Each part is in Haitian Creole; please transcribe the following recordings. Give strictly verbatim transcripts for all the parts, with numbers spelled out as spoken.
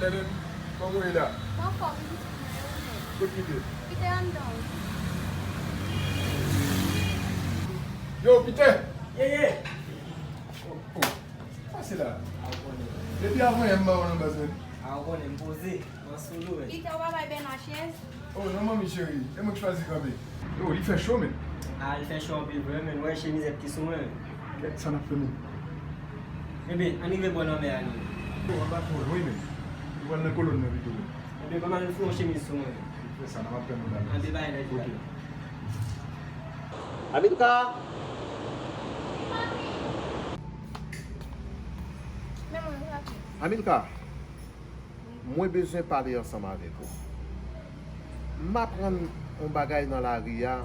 Kòman w ye la? Mwen anfòm wi, pitit mwen, e ou menm? Kot Pite? Pite anndan wi. Yo, Pite! Ye, ye! Oh, oh. Pase la. A, ou konnen. Depi avan yè m ba w nan baz, men. A, ou konnen, m poze. Mwen sou nou, men. Pite, ou pa bay Bèna chèz? Oh, non, manmi cheri. E mwen k chwazi kanpe. Yo, li fè cho, men. A, li fè cho anpil vre, men. Wè chemizèt ki sou mwen, men. Kèt, sa n ap fè, men? Ebyen, ann rive bò lanmè a, nou. Yo, anba twò lwen, men. Nou pral nan kolòn nan pito, men. Ebyen, kòman nou fout yon chemiz sou mwen? Fè sa, n ap tann nou la. Ann bay lè. Ok. Amilka! Men mwen, papi. Amilka, mwen bezwen pale ansanm avèk ou. M aprann yon bagay nan lari a,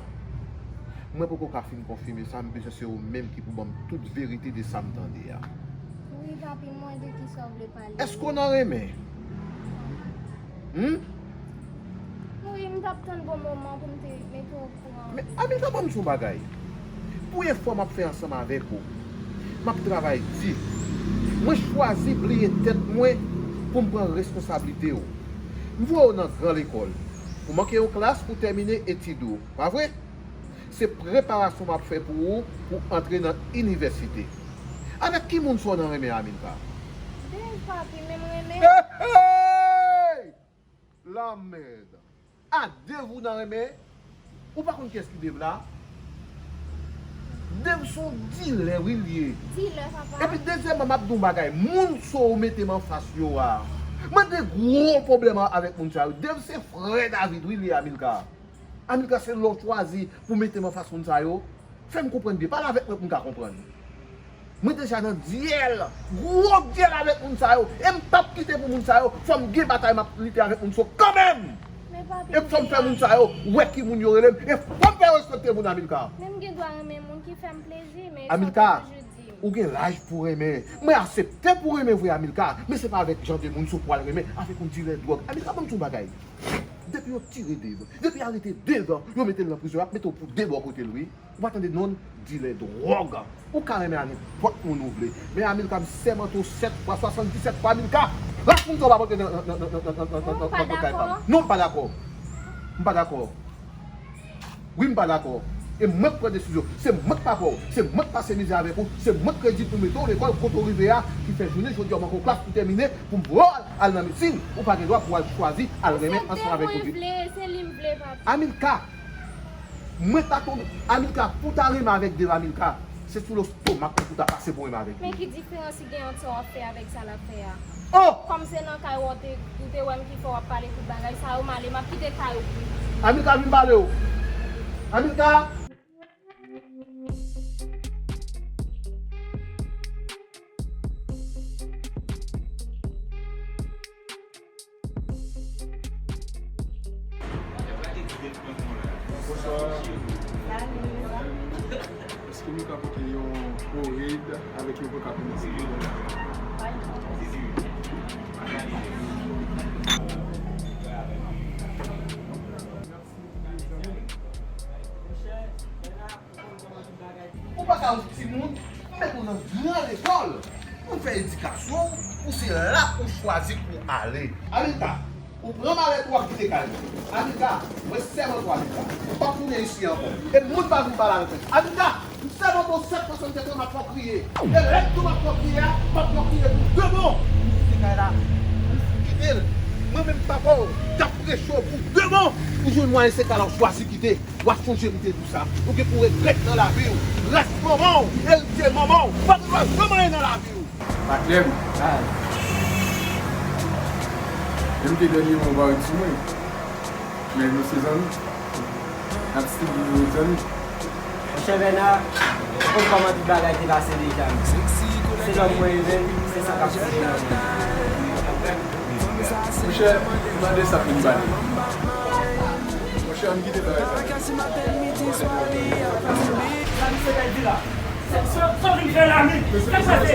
mwen poko ka fin konfime sa, m bezwen se ou menm ki pou ban m tout verite de sa m tande a. Wi, papi, mwen de kisa w vle pale? Èske w nan renmen? Hmm? Wi, m t ap tann bon moman pou m te mete w okouran. Men, Amilka, ban m di w yon bagay. Premye fwa m ap fè ansanm avèk ou, m ap travay di. Mwen chwazi bliye tèt mwen pou m pran responsablite w. M voye w nan gran lekòl. Ou manke yon klas pou tèmine etid ou, pa vre? Se preparasyon m ap fè pou ou pou antre nan inivèsite. Avèk ki moun sa w nan renmen, Amilka? Dave, papi, men m renmen. Hey, hey! Lanmèd. A Dave ou nan renmen? Ou pa konn kiyès ki Dave la? Dave se yon dilè, wi, li ye. Dilè, papa? Epi, dezyèmman, m ap di w yon bagay. Moun sa w mete m anfas yo a, mwen de gwo pwoblèm avèk moun sa yo. Dave se frè David, wi, li ye, Amilka. Amilka, se lè w chwazi pou mete m anfas moun sa yo. Fè m konprann byen. Pale avèk mwen pou m ka konprann. Mwen deja nan dyèl, gwo dyèl avèk moun sa yo. E m p ap kite pou moun sa yo. Fò m gen batay m ap lite avèk moun sa yo kanmenm. Men papi, e fò m fè moun sa yo wè ki moun yo rele m. E fò m fè yo respekte moun, Amilka. Men m gen dwa renmen moun ki fè m plezi, men sa w te toujou di m. Ou gen laj pou renmen. Mwen aksepte pou renmen vre, Amilka. Men se pa avèk jan de moun sa w pral renmen, avèk yon dilè dwòg. Amilka, ban m di w yon bagay. Depi yo tire Dave, depi yo arete Dave, yo mete l nan prizon, y ap mete w pou de bò kote l, wi. Ou pa tande non, dilè dwòg. Ou ka renmen a nenpòt moun ou vle. Men Amilka, m sèmante w sèt fwa, swasanndisèt fwa, Amilka, ras moun sa w pa pote nan, nan, nan kay pa m. Non, m pa dakò. M pa dakò. Wi, m pa dakò. E mwen k pran desizyon. Se mwen k papa w. Se mwen k pase mizè avèk ou. Se mwen k redi pou mete w lekòl kote w rive a, ki fè jounen jodi a w manke yon klas pou tèmine, pou m voye w al nan medsin. Ou pa gen dwa pou w al chwazi al renmen ansanm avèk yon vye. Se li m vle, papi. Amilka, mwen ta tonbe, Amilka, pou w ta renmen avèk Dave, Amilka, se sou lestomak ou pou w ta pase pou w renmen avèk li. Men ki diferans li gen ant sa w ap fè avèk sa l ap fè a? Oh! Kòm se nan kay ou te, ou te wè m ki fè w ap pale tout bagay sa yo, m ale, m ap kite kay ou pou. Amilka, vin pale w. Amilka! Bonswa. Èske nou ka pote yon Powerade avèk yon Coca pou nou? Ou pa ka yon timoun, m mete w nan gran lekòl pou fè edikasyon w, pou se la ou chwazi pou ale. Amilka, ou pran malèt ou, w ap kite kay mwen. Amilka, mwen sèmante w, Amilka, ou p ap tounen isi ankò. E moun pa vin pale avèk mwen. Amilka, m sèmante w sèt fwa swasanndisèt fwa, m ap fè w kriye. E lè m di w m ap fè w kriye a, m ap fè w kriye pou de bon. M kite kay la, m kite l. Mwen menm papa w, t ap preche w pou de bon. Ou jwenn mwayen se kay la, ou chwazi kite. W a chonje m te di w sa. Ou gen pou regrèt nan lavi w. Rès manman w, erite manman w, pa gen dwa janm anyen nan lavi w. Patnè m. Ah. Menm ke dènye mwa w pa ret sou mwen. Men nou se zanmi. N ap still toujou ret zanmi. Monchè Bèna, ou konn kòman tout bagay te pase deja. Se lòm mwen ye, men se sa k ap site nan mwen. Monchè, mande sa pou m pale. Monchè, ann kite bagay sa. Sa misye pèdi la? Sa, sa, sa w vin fè la menm? Sa k pase?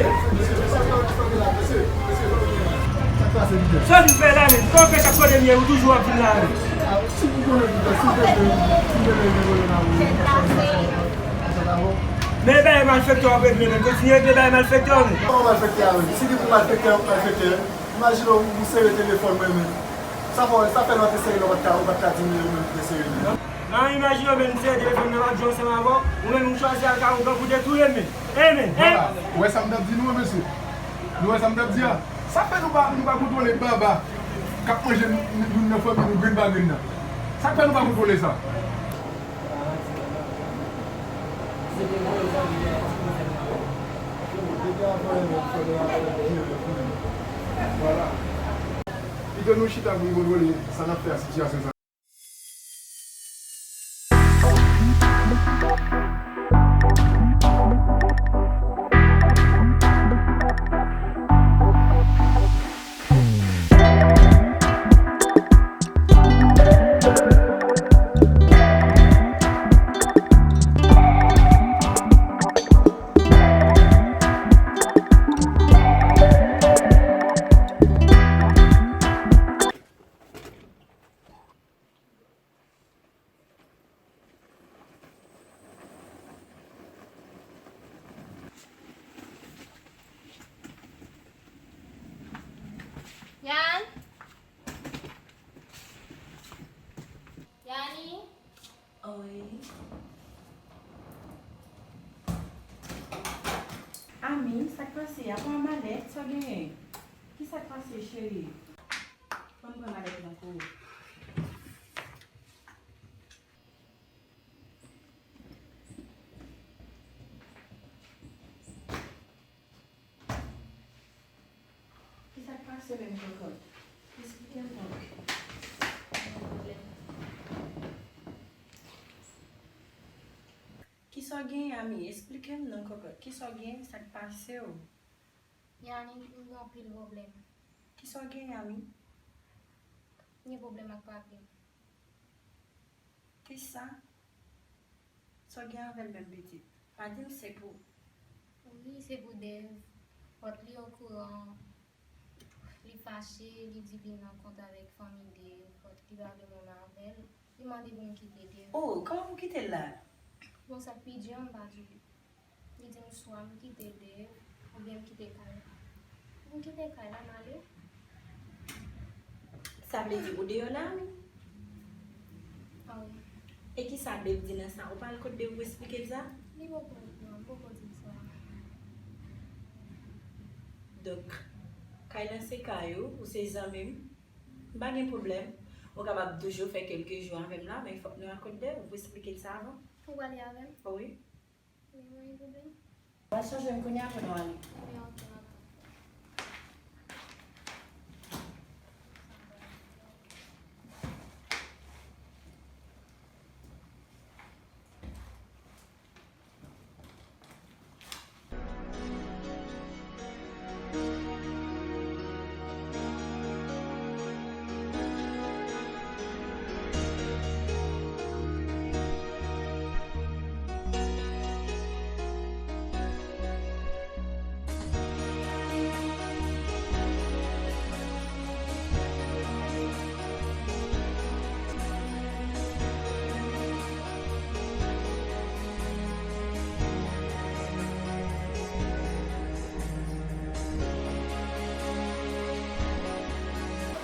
Sa w vin fè la menm? Sa w fè chak kote m ye, ou toujou ap vin la menm? Men bagay malfektè w ap regle menm. Kontinye regle bagay malfektè w menm. Kòman malfektè a menm? Si li pou malfektè, malfektè. Imajine w, ou sere telefòn mwen menm. Sa fè, sa fè lè w te sere l, ou pa t ka, ou pa t ka di m li ou menm ki te sere li. Nan imajine w menm sere telefòn nan, m ap jwe ansanm avè w, ou menm ou chwazi al kay ou, ou te touye m menm. E menm, e. Vwala, ou wè sa m t ap di nou an, mesye? Nou wè sa m t ap di a? Sa fè nou pa, nou pa kontwole baba k ap manje nou, nou, nou nan fanmi nou grenn pa grenn nan? Sa k fè nou pa kontwole sa? Vwala. Pito nou chita pou nou kontwole sa n ap fè a sitiyasyon sa. Yan? Yani? Wi. Ami, sa k pase? Apa malèt, sa w genyen? Ki sa k pase, cheri? Ban m pran malèt mwen pou ou. Ki sa k pase menm, kòkòt? Esplike m non. Ki sa w genyen, Ami? Esplike m non, kòkòt. Ki sa w genyen? Sa k pase w? Yani, m gen anpil pwoblèm. Ki sa w genyen, Ami? M gen pwoblèm ak papi m. Kisa? Sa w gen avè l menm, pitit? Pa di m se pou. Wi, se pou Dev. Fòk li okouran. Li fache, li di li nan kont avèk fanmi Dev. Fòk li pa vle m ann avè l. Li mande pou m kite Dev. Oh, kòman pou kite l la? Bon, sa k pi di an, m pa di li. Li di m swa m kite Dev, oubyen m kite kay la. M kite kay la, m ale. Sa vle di ou deyò la, wi? A wi. E kisa Dev di nan sa? Ou pa al kot Dev ou esplike l sa? Li poko okouran, m poko di l sa. Donk, kay la se kay ou, ou se zanmi m. M pa gen pwoblèm. Ou kapab toujou fè kèlke jou avè m la, men fòk nou al kot Dev, ou esplike l sa avan. Ou prale avè m? Wi. Wi, mwen gen pwoblèm. W al chanje m kounye a pou nou ale. Wi, ok, mama.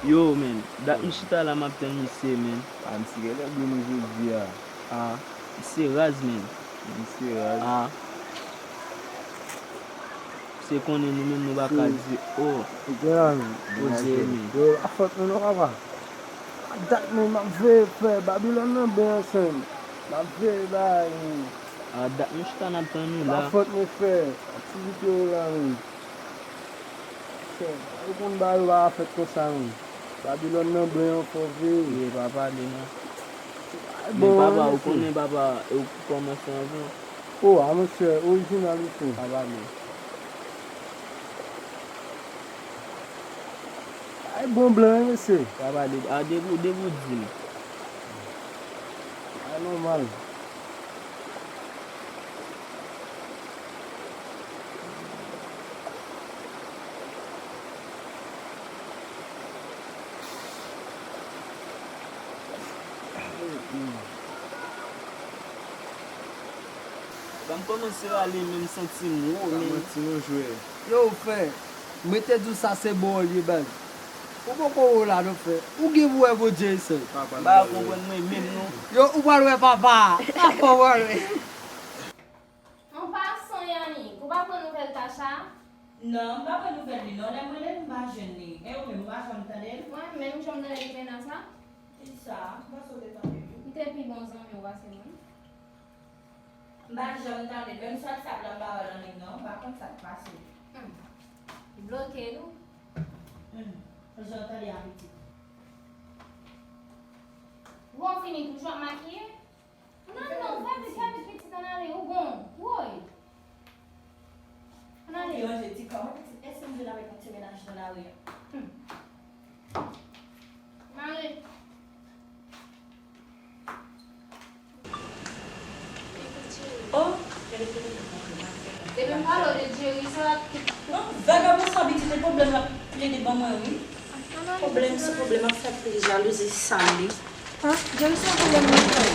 Yo, men, dat m chita la, m ap tann misye, men. A, misye genlè bliye mwen jodi a. A, misye raz, men. Misye raz. A. Misye konnen nou menm nou pa ka di, o. Poze, men. Yo, la fòt nou non, papa. A dat mwen, m ap veye fè Babilòn nan byen ansanm. M ap veye bay. A dat nou chita n ap tann ou la. La fòt mwen fè. Aktivite yo la menm. Ou konn bagay yo pa fèt konsa menm. Babilòn nan byen ankò vre. Wi, pa pale non. Men papa, ou konnen papa, ou kòmanse anvan. O, a monchè, orijinal ou fè. Pa pale. Ay bon blan wi mesye. Sa va, de, a, depi, depi w di m. Ay nòmal. Ban m kòmanse rale men m santi m wo, men. Sa manti non jwè. Yo, frè. Mwen te di w sa se bon w ye, baz. Ou poko wè w la non, frè. Ou gen pou wè Bondye, sè. M pa konprann mwen menm non. Yo, ou pral wè papa. Papa w pral wè. An pasan, Yannick, ou pa pran nouvèl Tacha? Non, m pa pran nouvèl li non. Lè m rele l, m pa jwenn li. E ou menm, ou pa janm tande l? Mwen menm, janm tande l, Mena sa? Kisa? M panse w te tande l wi. Li te pi bon zanmi w pase mwen. M pa janm tande l. Menm sou WhatsApp la, m pa wè l an liy non. M pa konn sa k pase. Hmm. Li bloke l wi. Hmm. Jan w tande a pitit. Bon, fini toujou ap makiye? Non, non, fè vit, fè vit, pitit, ann ale, ou bon. Woy. Ann ale. Ou deranje ti kò mwen, pitit, èske m jwenn avèk yon ti mennaj nan lari a? Hmm. Ann ale. Oh, gade telefòn nan. Depi m pale w de Jerry, sa. Non, vagabon sa, pitit, e pwoblèm l ap plede ban mwen, wi. Pwoblèm sou pwoblèm ap fè plis jalouzi sal li. An, Jerry se yon pwoblèm mwen frè.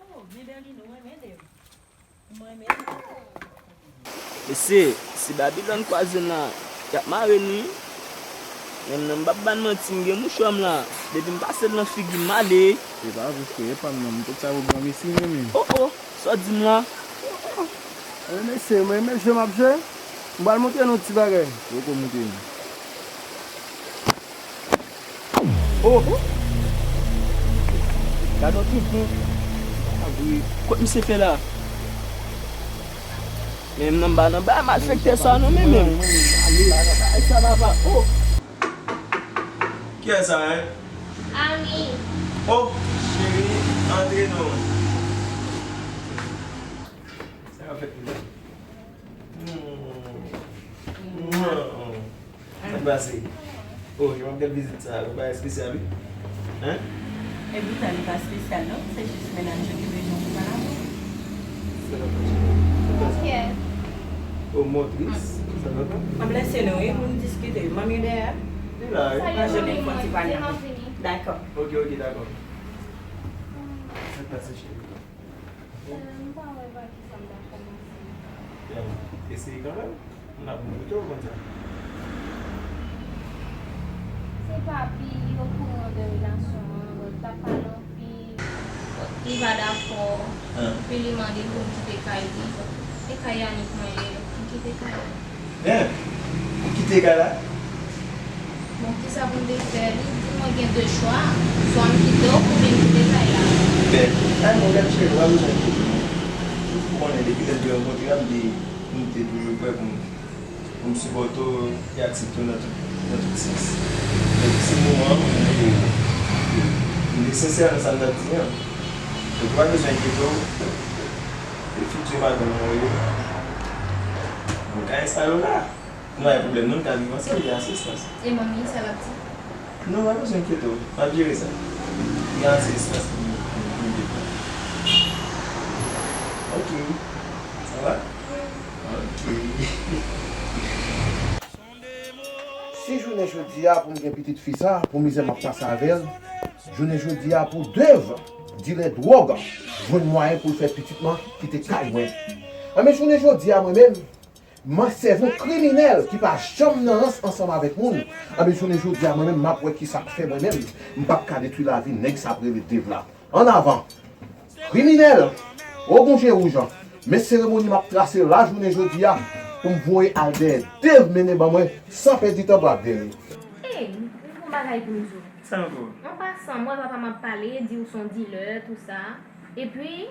Oh, men Berlino, mwen renmen de. Mwen renmen de. Mesye, si Babilòn kwaze n la, y ap mare n wi. Menm nan m p ap ba n manti, m gen mouchwa m la. Depi m pase l nan figi m ale. E pa vre frè, e pa m non, m tout sa pou blan mesi mwen menm. Oh oh, sa w di m la? Oh oh. Mwen mesye, mwen renmen jwe m ap jwe. M pral montre nou ti bagay. Poko montre nou. Oh! Gade yon ti fon. Kot misye fè la? Men m nan ba nan ba malfektè sa non men menm. Ay sa papa. Oh! Kiyès sa, hein? Ami. Oh, cheri, antre non. Sa k ap fèt menm? Hmm. Sa k pase? Oh, jan w ap gad vizit sa a, yon bagay espesyal wi. Hein? E poutan li pa espesyal non, se jis mennaj yo ki bezwen w pou pale avè w. Sa k ap fèt? Sa k ap fèt? Oh, motris, sa k ap fèt? M ap lese nou wi, pou n diskite. Manmi dèyè? Li la wi. Pa jwenn li fò ti pale avè w. Dakò. Ok, ok, dakò. Sa k pase cheri? M pa wè pa kisa m ta kòmanse. Eseye kanmenm. M la pou m koute w konsa. Se papi, li okouran de relasyon an, but l ap pale anpil. But li pa dakò. Epi li mande pou m kite kay li. E kay Yannick mwen ye, m kite kay la. Hein? Ou kite kay la? Bon, kisa pou m te fè? Li di mwen gen de chwa, swa m kite w oubyen m kite kay la. Bèl. Ay, mwen, gad cheri, w pa bezwen enkyete w. Ou konnen depi lè n te rankontre a, m te, m te toujou prè pou m, pou m sipòte w e aksepte w nan tout, nan tout sans. Donk, ti moman, m te, m te sensè nan sa m t ap di an. Donk, ou pa bezwen enkyete w. E fiti madanm mwen yo, nou ka enstale w la. Nou pa gen pwoblèm non, nou ka viv ansanm, gen asistans. E manmi, sa l ap di? Non, pa bezwen enkyete w, m ap jere sa. Gen asistans pou nou, pou nou, pou nou de pran. Ok. Sa va? Ok. Si jounen jodi a pou m gen pitit fi sa, pou mizè m ap pase avè l, jounen jodi a pou Dave, dilè dwòg, jwenn mwayen pou l fè pitit mwen kite kay mwen. Anben, jounen jodi a mwen menm, m ap sèvi yon kriminèl ki pa janm nan rans ansanm avèk moun. Anben, jounen jodi a mwen menm, m ap wè kisa k fè mwen menm, m p ap ka detwi lavi nèg sa ap rele Dave la. Ann avan! Kriminèl! O gon je wouj an! Men seremoni m ap trase la jounen jodi a pou m voye al dèyè Dave mennen ban mwen san pèdi tan, brave Dave. Ey, m gon bagay pou m di w. Sa ankò? An pasan, m wè papa m ap pale, di w se yon dilè, tou sa. Epi,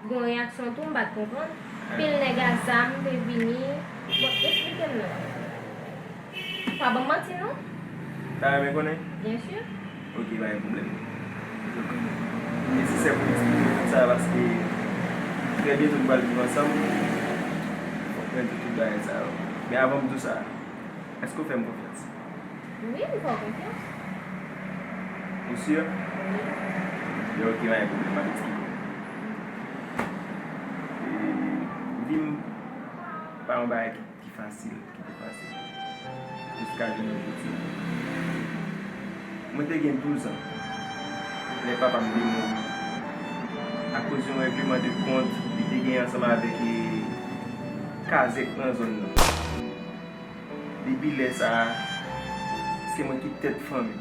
gon reyaksyon tou, m pa t konprann. Pil nèg a zam te vini. Bon, eksplike m non. Pa ban m manti non. Ta renmen konnen? Byen si. Ok, pa gen pwoblèm. Donk, li nesesè pou m eksplike w tout sa paske trè byento nou pral viv ansanm. Fòk mwen di w tout bagay sa yo. Men avan m di w sa, èske w fè m konfyans? Wi, m fè w konfyans. Ou si? Wi. Byen, ok, pa gen pwoblèm, m ap eksplike w. E, vi m pa yon bagay ki ki fasil, ki te fasil. Jiska jounen jodi a. Mwen te gen douz an lè papa m te mouri akoz yon règleman de kont li te gen ansanm avèk, e, kazèk nan zòn nan. Depi lè sa a, se mwen ki tèt fanmi.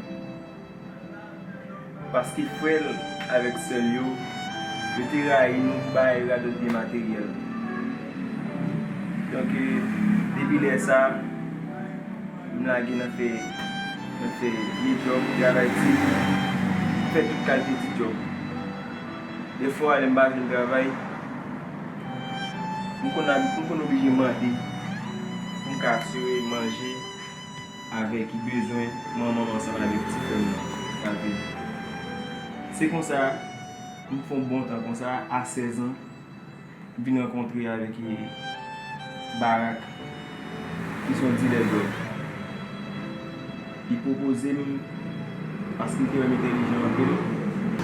Paske frè l avèk sè l yo, yo te rayi nou, bay radòt byen materyèl. Donk, e, depi lè sa a, m lage nan fè, nan fè vye djòb, travay ti, fè tout kalite ti djòb. Defwa, lè m pa jwenn travay, m konn al, m konn oblije mande pou m ka asire manje avèk bezwen manman m ansanm avèk ti frè m nan k ap viv. Se konsa, m fè yon bon tan konsa, a sèz an, m vin rankontre avèk, e, Barak, ki se yon dilè dwòg. Li pwopoze m, paske li te wè m entèlijan anpil,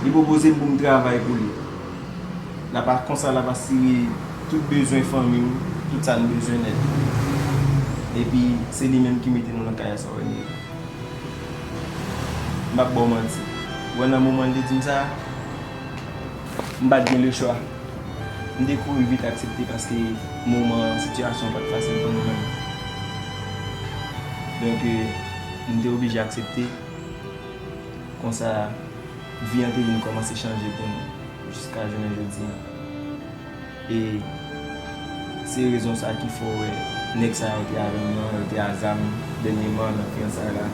li pwopoze m pou m travay pou li. L ap, konsa l ap asire tout bezwen fanmi m, tout sa n bezwen nèt. Epi, se li menm ki mete nou nan kay sa w wè nou ye. M p ap ba w manti. Ou wè nan moman l te di m sa, m pa t gen lechwa. M te kouri vit aksepte paske moman an, sitiyasyon an pa t fasil pou nou menm. Donk, e, m te oblije aksepte. Konsa, vi an te vin kòmanse chanje pou nou jiska jounen jodi an. E se rezon sa ki fè w wè nèg sa yo te avè m nan, yo te a zam dènyèman nan fiyansay la.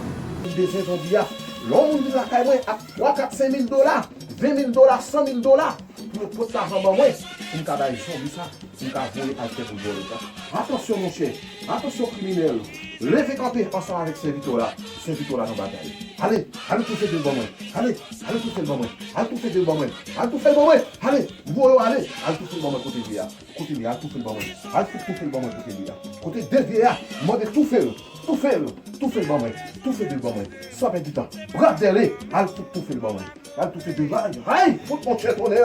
M bezwen jodi a. Lè yon moun vin lakay mwen ak twa, kat, senk mil dola, ven mil dola, san mil dola, pou yo pot lajan ban mwen, pou m ka bay zonbi sa, pou m ka voye al fè boul bò lòt la. Atansyon, monchè, atansyon, kriminèl. Leve kanpe ansanm avèk sèvitè w la. Sèvitè w la nan batay. Ale, ale toufe de l ban mwen. Ale, ale toufe l ban mwen. Ale toufe de l ban mwen. Ale toufe l ban mwen. Ale, m voye w ale. Ale toufe l ban mwen kote l ye a. Kote l ye a, al toufe l ban mwen. Al fout toufe l ban mwen kote l ye a. Kote Dave ye a, m mande toufe l. Toufe l. Toufe l ban mwen. Toufe de l ban mwen. San pèdi tan. Bradè l, al fout toufe l ban mwen. Al toufe de l. Ay, ay, fout monchè tonè.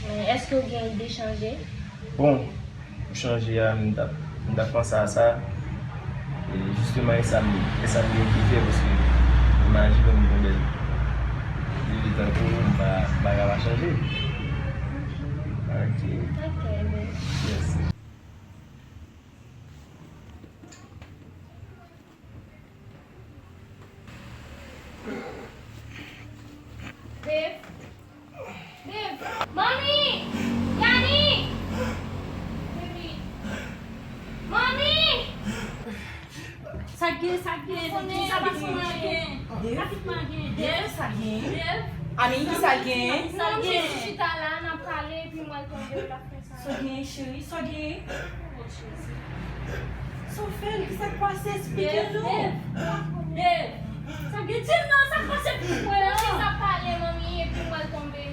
Men èske w gen ide chanje? Bon, pou chanje a, m t ap, m t ap panse a sa. E jisteman, e sa m, e sa m gen ki fè, paske imajine w m gon bèl lili tankou w, m pa, m pa ka pa chanje. Ok. Ok, men. Yes. Dave. Dave. Manmi! Yannick! Baby. Manmi! Sa gen, sa gen, sa gen, sa gen. Dave? Sa gen, sa gen. Dave? Dave? Ani, ki sa gen? Sa gen. Chita la, n ap pale, epi mwen tonbe, l ap fè sa. Sa gen, cheri? Sa gen? Oh, Jezi. Sa w fè l? Ki sa k pase? Esplike nou. Dave, Dave, Dave. Sa gen? Di m non, sa k pase? Mwen nan chita pale, manmi, epi mwen tonbe.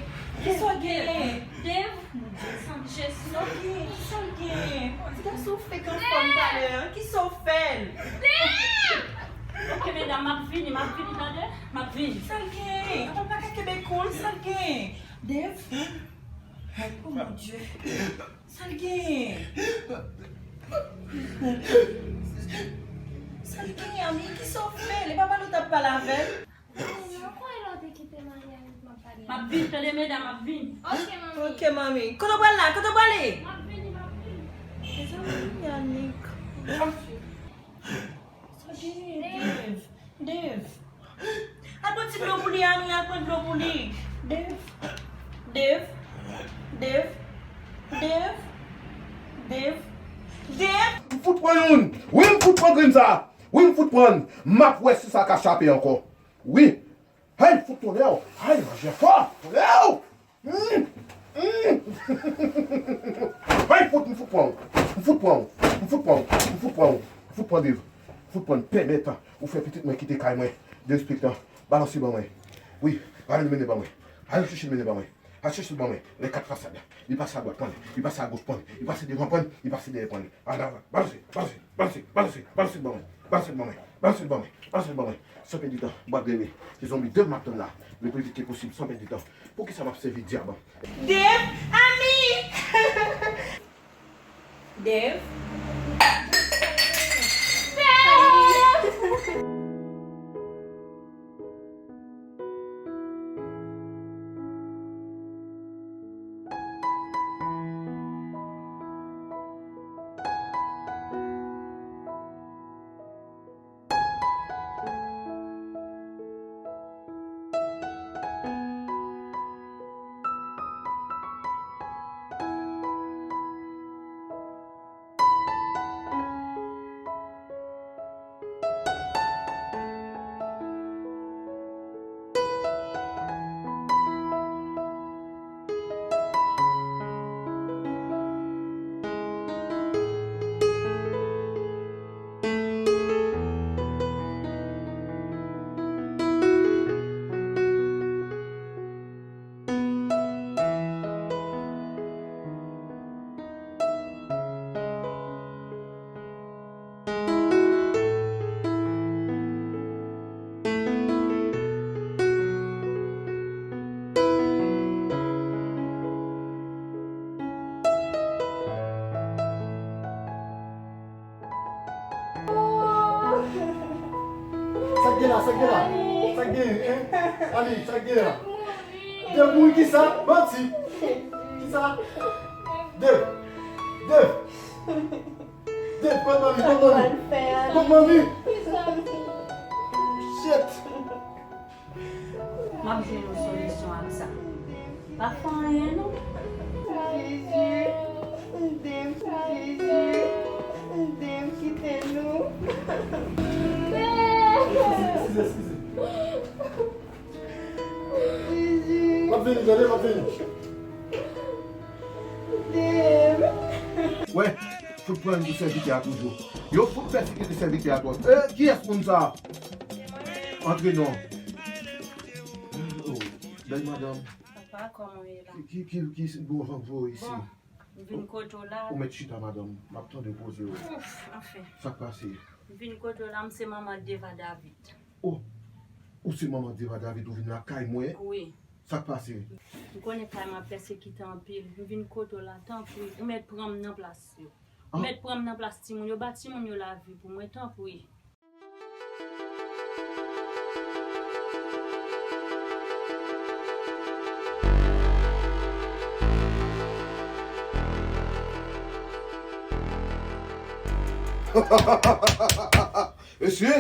Ki sa w gen? Dave, Dave. Mon Dieu, Seyè Jezi. Sa w gen? Sa w gen? Ti gason w fèk anfòm talè a. Ki sa w fè l? Dave! Ok, medam, m ap vini, m ap vini, tande? M ap vini. Sa l gen? Ou pa ka kenbe kou l, sa l gen? Dave? Oh, mon Dieu. Sa l gen? Sa l gen, Ami? Ki sa w fè l? E pa pale w t ap pale avè l? Mwen kwè lè w te kite Maria, m ap pale. M ap vin, tande medam, m ap vin. Ok, manmi. Ok, manmi. Kote w pral la? Kote w prale? M ap vini, m ap vini. Mezanmi, Yannick. Sa gen, Dave? Dave. Al pran ti dlo pou li, Ami, al pran dlo pou li. Dave. Dave. Dave. Dave. Dave. Dave. M fout pran youn. Wi, m fout pran grenn sa. Wi, m fout pran. M ap wè si sa ka chape ankò. Wi. Hey, fout tonè w. Hey, manje fò. Tonè w. Mm, mm. Hey, fout, m fout pran w. M fout pran w. M fout pran w. M fout pran w. M fout pran Dave. M fout pran pèmèt ou fè pitit mwen kite kay mwen. Derespektan. Balanse ban mwen. Wi, ale mennen ban mwen. Ale chèche l mennen ban mwen. Al chèche l ban mwen. Lè kat fasad. Li pase a dwat, pran li. Li pase a goch, pran li. Li pase devan, pran li. Li pase dèyè, pran li. Al, al, al. Balanse, balanse, balanse, balanse, balanse l ban mwen. Balanse l ban mwen. Balanse l ban mwen. Balanse l ban mwen. San pèdi tan. Bwat greve. Se zonbi Dave m ap tann la. Le pli vit ke posib, san pèdi tan. Poukisa m ap sèvi dyab? Dave, Ami! Dave. Dave! Sa k gen la, sa k gen la? Sa k gen, hein? Ali, sa k gen la? Dev mouri kisa? Manti. Kisa? Dev. Dev. Dev, pran manmi, pran manmi. Pran manmi. Shit. M ap jwenn yon solisyon ak sa. Pa fè anyen non. Jezi, Dev, Jezi, Dev, kite nou. Eskize, eskize. Jezi. M ap vini, tande, m ap vini. Dev. Wè, fout pran pou sèvitè a toujou. Yo fout pèsekite sèvitè a twòp. E, kiyès moun sa? Antre non. Oh, bèl madanm. Papa, kòman w ye la? Ki, ki, ki, ki bon jan pou isi? Bon, m vin kote w la. Ou mèt chita, madanm. M ap tande koze w. Ouf, anfen. Sa k pase? M vin kote w la, m se manman Deva David. Oh, ou se manman Deva David, ou vin lakay mwen? Wi. Sa k pase? M konnen kay mwen ap pèsekite anpil. M vin kote w la, tanpri, ou mèt pran m nan plas yo. Ou mèt pran m nan plas timoun yo, ba timoun yo lavi pou mwen, tanpri. Mesye,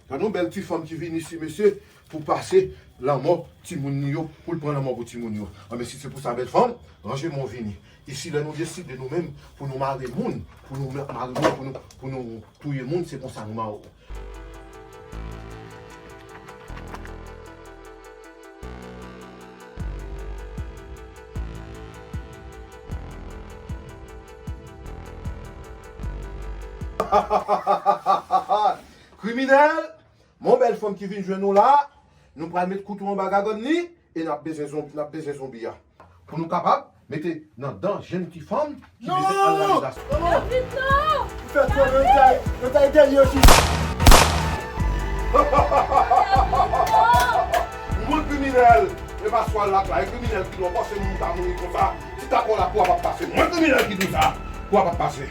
gade yon bèl ti fanm ki vin isi, mesye, pou pase lanmò timoun li yo, pou l pran lanmò pou timoun yo. Anben, si se pou sa, bèl fanm, ranje men w vini. Isi, lè nou deside nou menm pou nou mare moun, pou nou mare moun, pou nou, pou nou touye moun, se konsa nou mare w. Kriminèl! Mon bèl fanm ki vin jwenn nou la, nou pral met kouto anba gagann li e n ap bezwen zonbi, n ap bezwen zonbi a. Pou nou kapab mete nan dan jenn ti fanm ki bezwen al lavi gason. Non, non, non, non. David, non! Ou fè twòp, yo tay, yo tay dèyè yo sou. Mwen kriminèl, e pa swa l la, e kriminèl ki dwe pase moun ta mouri konsa. Si ta kò la pou a pa pase, mwen kriminèl ki di sa, pou a pa pase.